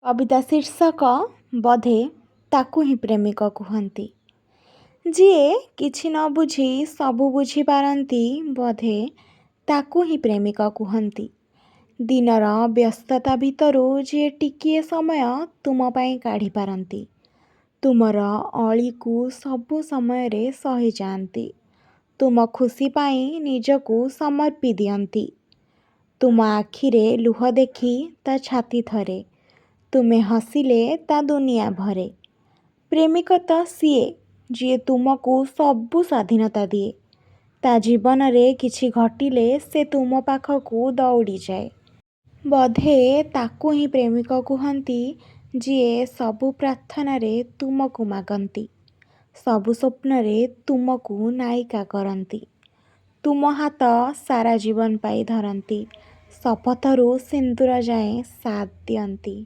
କବିତା ଶୀର୍ଷକ ବୋଧେ ତାକୁ ହିଁ ପ୍ରେମିକ କୁହନ୍ତି। ଯିଏ କିଛି ନ ବୁଝି ସବୁ ବୁଝିପାରନ୍ତି, ବୋଧେ ତାକୁ ହିଁ ପ୍ରେମିକ କୁହନ୍ତି। ଦିନର ବ୍ୟସ୍ତତା ଭିତରୁ ଯିଏ ଟିକିଏ ସମୟ ତୁମ ପାଇଁ କାଢ଼ିପାରନ୍ତି, ତୁମର ଅଳିକୁ ସବୁ ସମୟରେ ସହିଯାଆନ୍ତି, ତୁମ ଖୁସି ପାଇଁ ନିଜକୁ ସମର୍ପି ଦିଅନ୍ତି, ତୁମ ଆଖିରେ ଲୁହ ଦେଖି ତା ଛାତି ଥରେ, ତୁମେ ହସିଲେ ତା ଦୁନିଆ ଭରେ। ପ୍ରେମିକ ତ ସିଏ, ଯିଏ ତୁମକୁ ସବୁ ସ୍ୱାଧୀନତା ଦିଏ, ତା ଜୀବନରେ କିଛି ଘଟିଲେ ସେ ତୁମ ପାଖକୁ ଦଉଡ଼ିଯାଏ। ବୋଧେ ତାକୁ ହିଁ ପ୍ରେମିକ କୁହନ୍ତି। ଯିଏ ସବୁ ପ୍ରାର୍ଥନାରେ ତୁମକୁ ମାଗନ୍ତି, ସବୁ ସ୍ୱପ୍ନରେ ତୁମକୁ ନାୟିକା କରନ୍ତି, ତୁମ ହାତ ସାରା ଜୀବନ ପାଇଁ ଧରନ୍ତି, ଶପଥରୁ ସିନ୍ଦୂର ଯାଏ ସାଥ୍ ଦିଅନ୍ତି।